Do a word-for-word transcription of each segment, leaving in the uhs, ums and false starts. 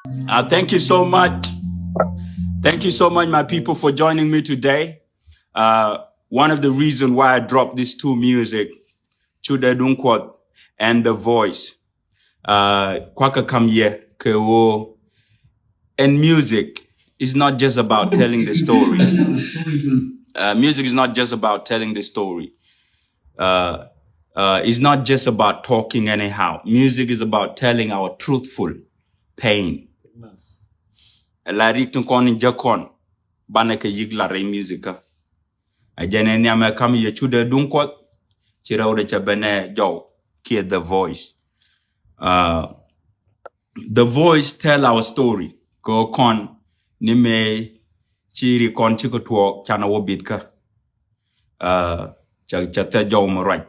Uh, thank you so much. Thank you so much, my people, for joining me today. Uh, one of the reasons why I dropped these two music, Cudɛ Duŋ Kuɔth and The Voice. Uh, kuakɛ kam yɛ kɛ ɣöö, and music is not just about telling the story. Uh, music is not just about telling the story. Uh, uh, it's not just about talking anyhow. Music is about telling our truthful pain. Ɛ la rik tin kɔn in jɛ kɔn banɛ kɛ yik la rɛy music kä. Ɛ jɛn ɛ nhiam ɛ kam yɛ Cudɛ Duŋ Kuɔth. Ci rɛw dɛ cɛ bɛnɛ jɔw kiɛ The Voice. Uh, The Voice tell our story. Kɛ kɔn ni mëë ci ri kɔn ci kɛ tuɔɔk canɛ wä bit kä. Uh, ca, ca thɛ jɔw mi ruac.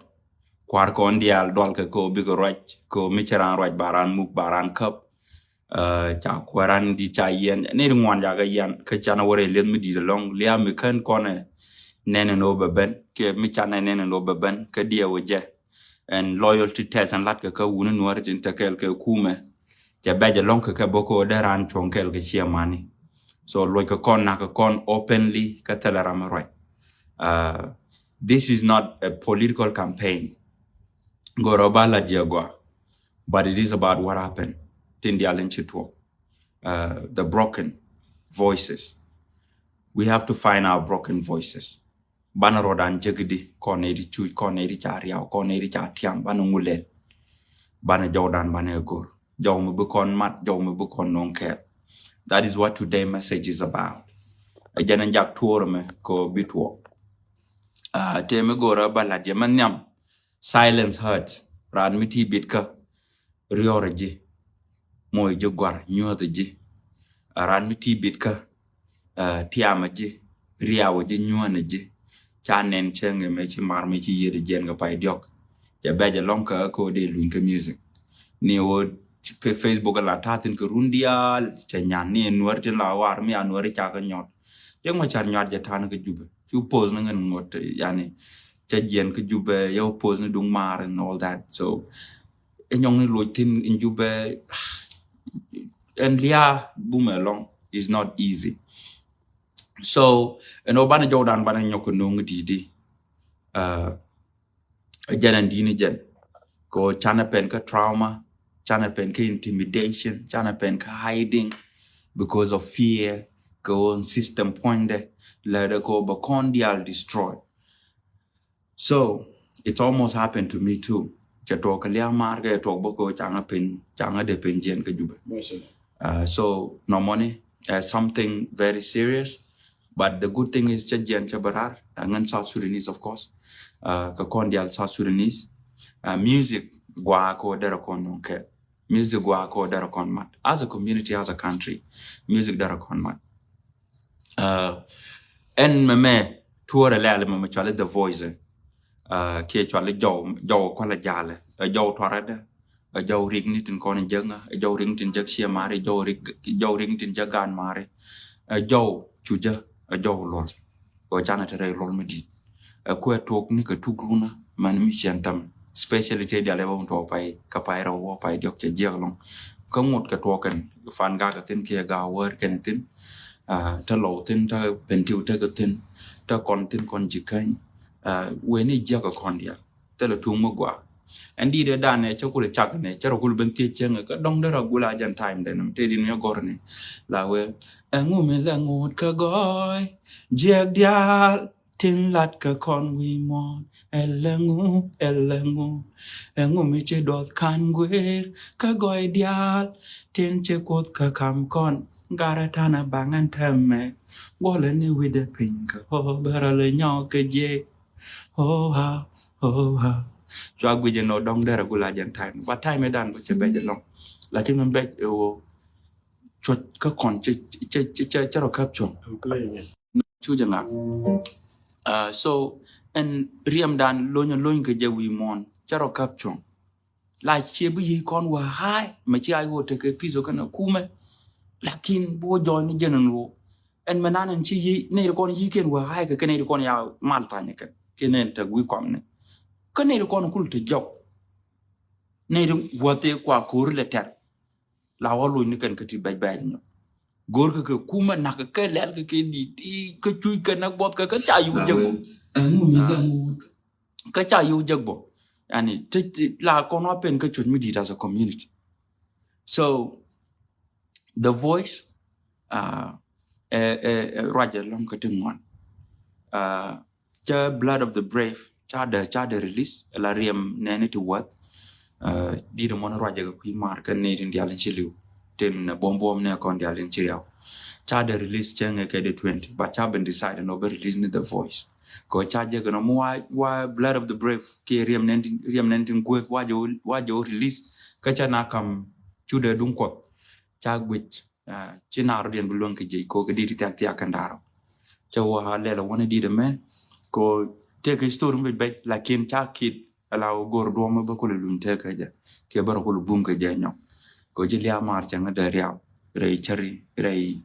Kua̱r kɔn diaal dual kɛ kɛ ɔ bikɛ ruac, kɛ ɔ mi cɛ raan ruac ba raan muk ba raan käp. Uh, ca kuɛ raan di ca yɛn ni ri ŋuan jakä yɛn kä canɛ wä rɛ lieth mi dit alɔŋ lia̱a̱ mi kän kɔnɛ nɛn ɛn ɔ bɛ ben kɛ mi canɛ nɛn ɛn ɔ bɛ ben kä diɛ wä jɛ. And loyalty test ɛn lat kɛ kä wuni nuäri tin te kɛɛl kɛ kumɛ. Cɛ bɛc ɛlɔŋ kɛ kɛ bä kɛ ɣöö dee raan cuɔ̱ŋ kɛɛl kɛ ciɛ mani. So luɔc kɛ kɔn nak kɛ kɔn openly kä thilɛ ram mi ruac. Uh, this is not a political campaign. Gɔrɔ ba la jiɛ gɔa. But it is about what happened. Tin dial in ci tuɔk. Uh, the broken voices. We have to find our broken voices. Banɛ rɔdan jek di kɔn nɛy ti cuc kɔn nɛy ti ca riaw kɔn nɛy ti ca tiam banɛ ŋulɛl. Banɛ jɔwdan banɛ gor jɔw mi bi kɔn mat jɔw mi bi kɔn noŋ kɛɛl. That is what today message is about. Ɛ jɛn ɛ jak tuɔɔr mɛ kɛ bi tuɔɔk. Ah, tëë mi gor ɛ ba lat jɛ mɛ nhiam. Silence hurts. Raan mi ti bit kä riɔr ɛ ji̱. Moc ji̱ guar nyuɔth ɛ ji̱. Raan mi ti bit kä, uh, tiam ɛ ji̱ riaw ɛ ji̱ nyuɔn ɛ ji̱. Ca nɛn cäŋ ɛ mɛ ci mar mi ci yiet ɛ jiɛn kɛ pay diɔk. Cɛ bɛc ɛ lɔŋ kä kä wä dee luny kä music. Ni wä Facebook ɛ la ta̱thin kɛ run diaal cɛ nyan ni ɛ nuäri tin la war mi a nuäri ca kä nyɔt. Riek ma car nyuat jɛ ta̱n kä Jubɛ cu post ni ŋän ŋuɔt yani. Ca jiɛn kä Jubɛ yɛ wä post ni duŋ mar and all that. So ɛ nyɔŋ ni loc thin in Jubɛ ɛn lia bumɛ lɔŋ is not easy. So ɛn ɔ banɛ jɔwdan banɛ nyɔk kɛ noŋ didi. Uh, ɛ jɛn ɛn dini jɛn kɛ ɔ canɛ pɛn kä trauma, canɛ pɛn kä intimidation, canɛ pɛn kä hiding because of fear. Kɛ ɔ system puɔnydɛ lɛ dɛ kɛ ɔ bɛ kɔn dial destroy. So it's almost happened to me too. Cɛ tuɔk kɛ lia̱a̱ maar kɛ tuɔk bä kɛ caŋä pen caŋä dee pen jiɛn kä Jubɛ. Uh, so nɔmɔni, uh, something very serious. But the good thing is cɛ jiɛn cɛ bɛ rar. Uh, ŋän South Sudanese, of course. Uh, kɛ kɔn dial South Sudanese. Uh, music gua kɛ wä derɛ kɔn nɔŋ kɛ. Music gua kɛ wä derɛ kɔn mat. As a community, as a country, music derɛ kɔn mat. Uh, ɛn mɛmɛ tuɔrɛ lɛl mɛmɛ cuali The Voice. Uh, kiɛ cuali jɔw jɔw kualɛ jalɛ. Ɛ jɔw tuarɛ dɛ. Ɛ jɔw rik ni tin kɔn jek ŋa. Ɛ jɔw rik ni tin jek ciɛ mari. Ɛ jɔw rik ɛ jɔw rik ni tin jek gan mari. Ɛ jɔw cu jɛ. Ɛ jɔw luɔl. Ɛ canɛ te rɛy luɔl mi dit. Ɛ kuɛ tok ni kɛ tuk runa mɛn mi ciɛn tam. Especially te dial ɛ bä mi tuɔ pay kä pay rɛw wä pay diɔk cɛ jiɛk lɔŋ. Kä ŋot kɛ tuɔkɛn fan gakɛ thin kiɛ gak wär kɛn thin. Ah, te lɔw thin te pentiu tekɛ thin te kɔn thin kɔn jikäny. Ah, weni jiäk kɔn dial thilɛ tuŋ mi gua. Ɛn dit ɛ danɛ cä kulɛ cak nɛ cä rɔ kulɛ ben thiec cäŋɛ kä dɔŋ derɛ gula jɛn time dɛn mi te dit mi gɔr ni la wee. Ɛŋu mi lɛ ŋut kä gɔɔy jiɛk dial tin lat kä kɔn wi̱i̱ muɔ̱ɔ̱n. Ɛlɛŋu, ɛlɛŋu, ɛŋu mi ci duɔth kan guer kä gɔɔy dial tin ci kuoth kä kam kɔn. Garɛ tanɛ baŋ ɛn tɛmɛ guɔlɛ ni wi̱dɛ piny kä ɣɔɔ bɛ rɔ lɛ nyɔk kɛ jiɛk. Ɣɔɔ ha, ɣɔɔ ha. Cua guic ɛn ɣöö dɔ̱ŋ derɛ gula jɛn time. But time ɛ dan bä cɛ bɛc ɛlɔŋ. Lakin mi bɛc ɛ ɣöö cuɔc kä kɔn cɛ cɛ cɛ cɛ rɔ käp cuɔ̱ŋ. Cu jɛ ŋa. Ah, so ɛn riɛmdan lony lony kɛ jɛ wi̱i̱ muɔ̱ɔ̱n cɛ rɔ käp cuɔ̱ŋ. La ciɛ bi yi̱ kɔn wä ha̱a̱y mɛ ci a yo̱o̱ tekɛ pi̱th ɔ kɛn a kumɛ. Lakin bi wä jɔɔny ni jɛn ɛn ɣöö ɛn mɛ nan ɛn ci yi̱ nɛy ri kɔn yi̱ kɛn wä ha̱a̱y kɛ kɛ nɛy ri kɔn ya mal thany kɛn kɛ nɛn tek wi̱i̱ kɔmni. Kä nɛy ri kɔn kul te jɔk nɛy ri wäthi kua ko̱ri lɛ tɛr. la wä loc ni kɛn kä ti bɛc bɛc nyɔ. Go̱r kɛ kɛ kumɛ nak kɛ lɛl kɛ kɛ di ti kɛ cuc kɛ nak buɔth kɛ kɛ ca yiw jek bɔ. Kä ca yiw jek bɔ. Yani ti la kɔn wä pen kɛ cuc mi dit as a community. So the voice, uh, ɛ ɛ ɛ ruacɛ lɔŋ kä ti ŋuan. Uh, ca Blood of the Brave ca dee ca dee release la riɛm nɛni ti wäth. Uh, dit mɔn ruacɛ kɛ kui̱ mar kɛ ni tin dial in ci liw tin buɔm buɔm ne kɔn dial in ci riaw. Ca dee release cɛ ŋɛ kɛ di twenty, but ca ben decide no be release ni the voice. Kɛ ca jɛ kɛ no mu wa wa Blood of the Brave kɛ riɛm nɛni riɛm nɛni tin gueth wa jɛ wa jɛ release. Kɛ ca na kam cu dee duŋ kuɔth ca guic. Ah, ci na rɔ diɛn bi luäŋ kɛ jiɛc ko kɛ di ti thiak thiak kɛ ndarɔ. Cɛ wä lɛl wä ni di dɛ mɛ ko tëë kɛ story mi bɛc lakin ca kit ala wä gor duɔm bä kul luny tëë kɛ jɛ kɛ bä rɔ kul bum kɛ jɛ nyɔ. Ko ci lia mar cɛ ŋä dɛ riaw rɛy cɛri rɛy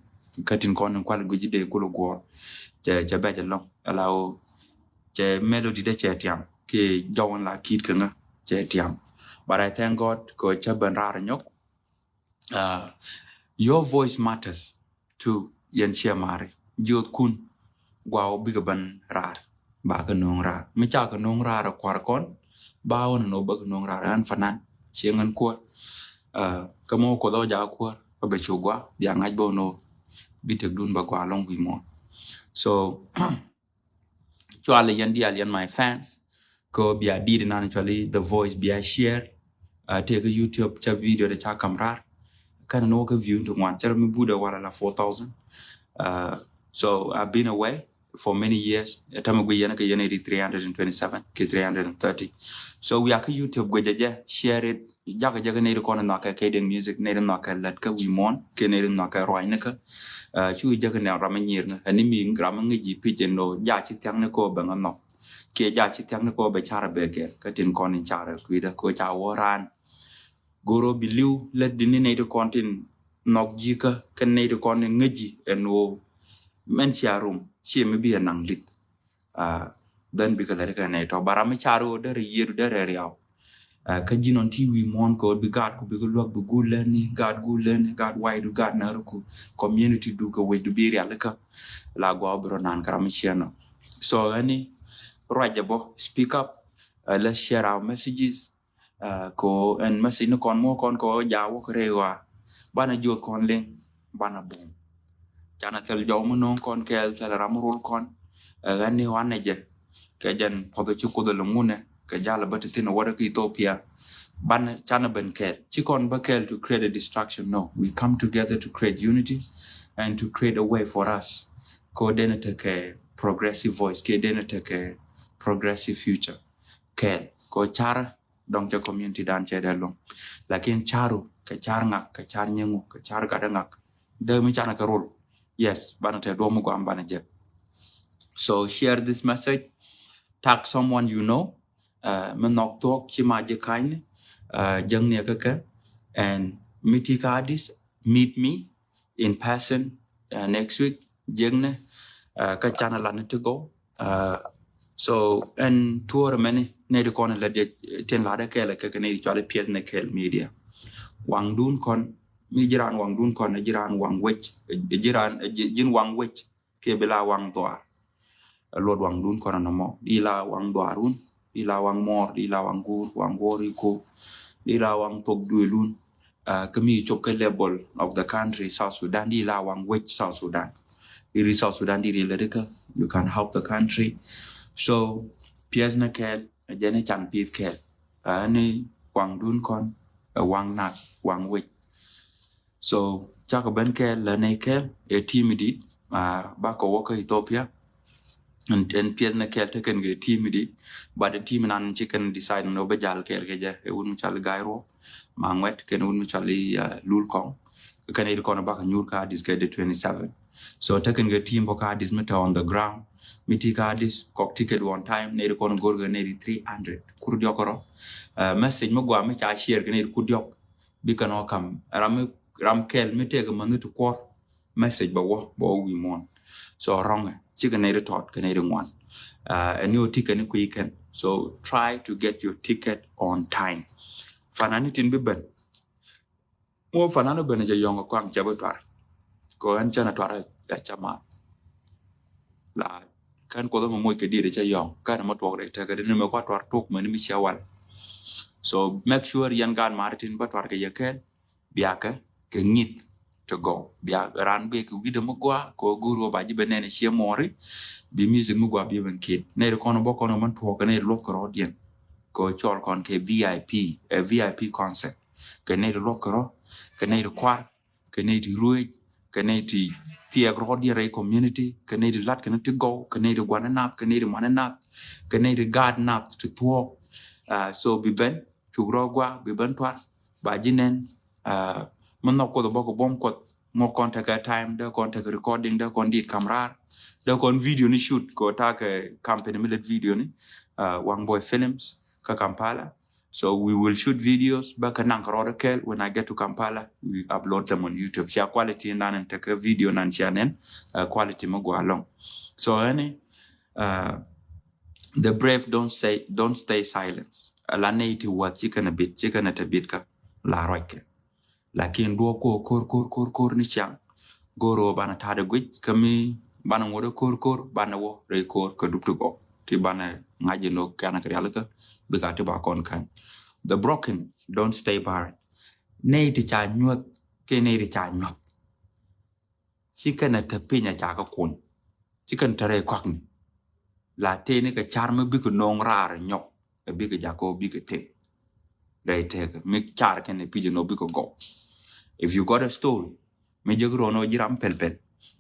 katin kɔn in kual guji dee kul guɔ. Cɛ cɛ bɛc alɔŋ ala wä cɛ melody dɛ cɛ tiam kɛ jɔwän la kit kɛ ŋä cɛ tiam. But I thank God ko cɛ ben rar nyɔk. Uh, your voice matters too. Yɛn ciɛ mari jiöth kun gua wä bikɛ ben rar. Ba kɛ no̱o̱ŋ rar mi ca kɛ no̱o̱ŋ rar kuar kɔn ba wä nɔ ba kɛ no̱o̱ŋ rar an fanan ciɛ ŋän kuɔr. Uh, kä mɔ kuɔth wä ja kuɔr ba bɛ cu gua bia ŋa̱c ba wä nɔ bi tek dun ba gua lɔŋ wi̱i̱ mɔ. So cuali yɛn dial yɛn my fans. Ko bia dit nan cuali the voice bia share. Uh, tëë kɛ YouTube ca video de ca kam rar. Kan no kɛ view into one. Cɛ mi bude wala la four thousand. Uh, so I've been away for many years. Tama gui yɛn kɛ yɛn di three hundred and twenty-seven kɛ three hundred and thirty. So we are kɛ YouTube gui jɛ jɛ share it. Jakɛ jakɛ nɛy ti kɔn in nhɔakɛ kɛ den music, nɛy ti nhɔakɛ lät kä wi̱i̱ muɔ̱ɔ̱n kɛ nɛy ti nhɔakɛ ruacni kä. Uh, cu jakɛ nɛ ram mi nyier ŋä ɛn ni mi ram mi ŋäc ji̱ pic in lo ja ci thia̱kni kɔ bɛ ŋä nhɔk. Kiɛ ja ci thia̱kni kɔ bɛ carɛ bɛ gɛr kä tin kɔn in carɛ kui̱dä kɔ ca wä raan. Goro bi li̱w lät di ni nɛy ti kɔn tin nhɔk ji̱ kä kɛ nɛy ti kɔn in ŋäc ji̱ ɛn wo mɛn cia rum cie mi bi ɛ naŋ li̱th. Uh, then bikɛ lɛt kɛ nɛy tɔ ba ram mi car ɣöö derɛ yiëëdu derɛ riaw. Uh, kä ji̱n ɔn ti wi̱i̱ muɔ̱ɔ̱n kɛ ɣöö bi gaat ku bikɛ luäk bi guul lɛni gaat guul lɛni gaat waydu gaat nääri ku community du kɛ wecdu bi rial ikä. La gua wä bi rɔ naan kɛ ram mi ciɛn ɔ. So ɛni ruacɛ bɔ speak up. Uh, let's share our messages. Uh, ko ɛn message ni kɔn muɔ kɔn ko ja wok rei wa banɛ jiot kɔn liŋ banɛ bum. Canɛ thil jɔw mi noŋ kɔn kɛɛl thil ram rul kɔn. Ɛ ɣän ni wanɛ jɛ kɛ jɛn puɔth ci kuoth lɛ ŋunɛ kɛ jal bä ti thin wä rɛ ki Ethiopia. Banɛ canɛ ben kɛɛl ci kɔn bä kɛɛl to create a destruction. No, we come together to create unity and to create a way for us. Ko denɛ tekɛ progressive voice ke denɛ tekɛ progressive future. Kɛɛl ko carɛ dɔŋ cɛ community dan cɛ dee luŋ. Lakin caru kɛ car ŋak kɛ car nyɛŋu kɛ car gatdä ŋak dee mi canɛ kɛ rul. Yes, banɛ tɛ duɔm mi guam banɛ jek. So share this message. Tag someone you know. Uh, mi nhɔk thuɔk ci ma ji̱ kanyni. Uh, jäŋni ɛ kä kɛ and mi ti ka Addis meet me in person uh, next week. Jiäknɛ uh, kä canɛ lat ni ti gɔw. Uh, so ɛn tuɔɔr mɛni nɛy ti kɔn lät jɛ tin latdɛ kɛɛl kɛ kɛ nɛy ti cuali piɛth ni kɛɛl media. Waŋdun kɔn mi jiran waŋdun kɔn jiran waŋ wec jiran ji̱n waŋ wec. Kiɛ bi la waŋ dhuaar. Luɔt waŋdun kɔn nɔmɔ di la waŋ dhuaarun di la waŋ mɔɔr di la waŋ guur waŋ guur iko di la waŋ thok duelun. Uh, kä mi cop kä level of the country South Sudan di la waŋ wec South Sudan. Di ri South Sudan di ri lɛ dikä you can help the country. So piɛth ni kɛɛl jɛn ni can pieth kɛɛl. Uh, ni waŋdun kɔn ɛ waŋ nak waŋ wec. So cakɛ ben kɛɛl lɛ ni kɛɛl ɛ team dit uh, bakɛ wä kä Ethiopia. Ɛn piɛth ni kɛɛl tekɛn kɛ team dit but ɛn team nan ci kɛn decide ni wä bɛ jal kɛɛl kɛ jɛ ɛ wun mi cɔal Gai Ruɔ ma ŋuɛt kɛn wun mi cɔal i uh, Lul Kɔŋ. Kɛn it kɔn bakɛ nyur ka Addis kɛ di twenty seven. So tekɛn kɛ team bɔ ka Addis mi tɛ on the ground mi ti ka Addis kɔk ticket on time ni it kɔn gor kɛ ni it three hundred kur diɔk rɔ. Uh, message mi gua mi ca share kɛ ni it kur diɔk. Bikɛ nɔ kam ram mi ram kɛl mi tëëk män ti kuɔr message bɛ wä bɛ wä wi̱i̱ muɔ̱ɔ̱n. So rɔŋɛ cikɛ nɛy ri tɔt kɛ nɛy ri ŋuan. Uh, ɛn ni ɔ ticket ni kui̱ kɛn so try to get your ticket on time. Fanani tin bi ben Mɔ fanan bene cɛ yɔŋ kɔaŋ cɛ bi tuar. Kɔ ɛn cɛn a tuar a cɛ ma. La kɛn kuɔth mɛ moc kɛ diet cɛ yɔŋ kɛn mɛ tuɔk rɛ tekɛ di ni mɛ kua tuar tuk mɛ ni mi cɛ wal. So make sure yɛn gaat Martin ba tuar kɛ yɛ kɛl biakɛ kɛ ŋith ti gɔw. Bia ran bɛ kɛ wi̱dɛ mi gua kɛ gur wä ba ji̱ bɛ nɛn ciɛ mɔri. Bi music mi gua bi bɛ kit nɛy ti kɔn bɔ kɔn mɛ tuɔk kɛ nɛy ti luɔth kɛ rɔɔdiɛn. Kɛ cɔl kɔn kɛ V I P, ɛ V I P concert. Kɛ nɛy ti luɔth kɛ rɔ, kɛ nɛy ti kuar, kɛ nɛy ti ruec, kɛ nɛy ti thiɛɛk rɔɔdiɛn rɛy community, kɛ nɛy ti lat kɛ ni ti gɔw, kɛ nɛy ti gua̱n nath, kɛ nɛy ti man nath, kɛ nɛy ti gaat nath ti thuɔɔk. Uh, so bi ben cuk rɔ gua bi ben tuar ba ji̱ nɛn. Uh, mi nhɔk kuoth bɔk buɔm kuoth ŋuɔk kɔn tekɛ time dee kɔn tekɛ recording dee kɔn dit kam raar dee kɔn video ni shoot kɔ takɛ company mi let video ni, uh, Wang Boy Films kä Kampala. So we will shoot videos bä kä naŋ kɛ rɔɔdɛ kɛɛl. When I get to Kampala, we upload them on YouTube. Cia quality nan in tekɛ video nan cia nɛn, uh, quality mi gua lɔŋ. So any, uh, the brave don't say, don't stay silence. La nɛy ti wath ci kɛn a bit ci kɛn a te bit kä la ruac kɛ. Lakin duɔp kɔ kor kor kor kor ni ciaŋ. Goro banɛ ta̱a̱dɛ guic kä mi banɛ ŋuɔ̱t kor kor banɛ wä rɛy kor kä dup ti gɔw ti banɛ ŋa̱c inɔ kɛn kɛ rialikä. Bika ti ba kɔn kän. The broken don't stay barren. Nɛy ti ca nyuɔth kɛ nɛy ti ca nyuɔth. Ci kɛn a te piny a ca kä kun ci kɛn te rɛy kɔakni. La teni kɛ car mi bikɛ no̱o̱ŋ raar nyɔk. Ɛ bikɛ jakɔ bikɛ tek rɛy tek mi car kɛn ɛ pi̱c ɛn ɔ bikɛ gɔw. If you got a story mi jek ruɔn ɔ ji̱ ram pɛlpɛl,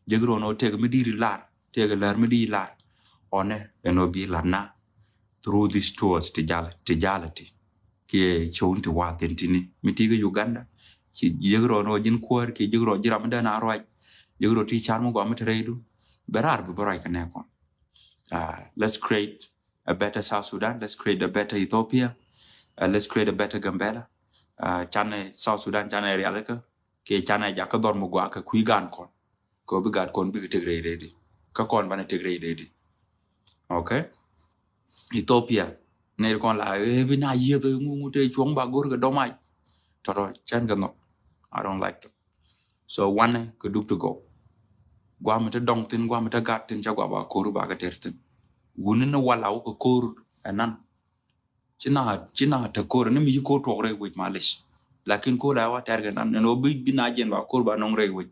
jek ruɔn ɔ tek mi di̱i̱ri lar, tek lär mi di̱i̱ lar, ɔnɛ ɛn ɔ bi lar na through these tours ti jal ti jal ti kiɛ cɔwn ti wath in tini mi ti kä Uganda. Ci jek ruɔn ɔ ji̱n kuäär kiɛ jek ruɔn ji̱ ram mi dɛn a ruac, jek ruɔn ti car mi gɔam mi te rɛydu. Bɛ raar bi bä ruac kɛ nɛ kɔn. Uh, let's create a better South Sudan. Let's create a better Ethiopia. Uh, let's create a better Gambela. Uh, canɛ South Sudan canɛ rialikä kiɛ canɛ jakä dhɔr mi gua kɛ kui̱ gan kɔn. Kɛ bi gat kɔn bikɛ tek rɛy rɛydi. Kä kɔn banɛ tek rɛy rɛydi. Okay. Ethiopia nɛy kɔn la ɛ bi na yieth ŋu ŋu te cuɔ̱ŋ ba go̱r kɛ dɔmac. Tɔtɔ cɛn kɛ nhɔk. I don't like them. So wanɛ kɛ dup ti gɔw. Guam mi te dɔŋ thin, guam mi te gat thin, ca gua ba ko̱r ba kɛ ter thin. Wuni ni wala wä kɛ ko̱r ɛnan. Ci na, ci na te ko̱r ni mi ci ko̱r tuɔk rɛy wec malish. Lakin ko̱r la wa ter kɛ nan, ɛn wä bi, bi na jɛn ba ko̱r ba nɔŋ rɛy wec.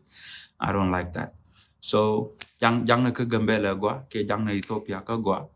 I don't like that. So jaŋ, jaŋ ni kä Gambela gua kiɛ jaŋ ni Ethiopia kä gua.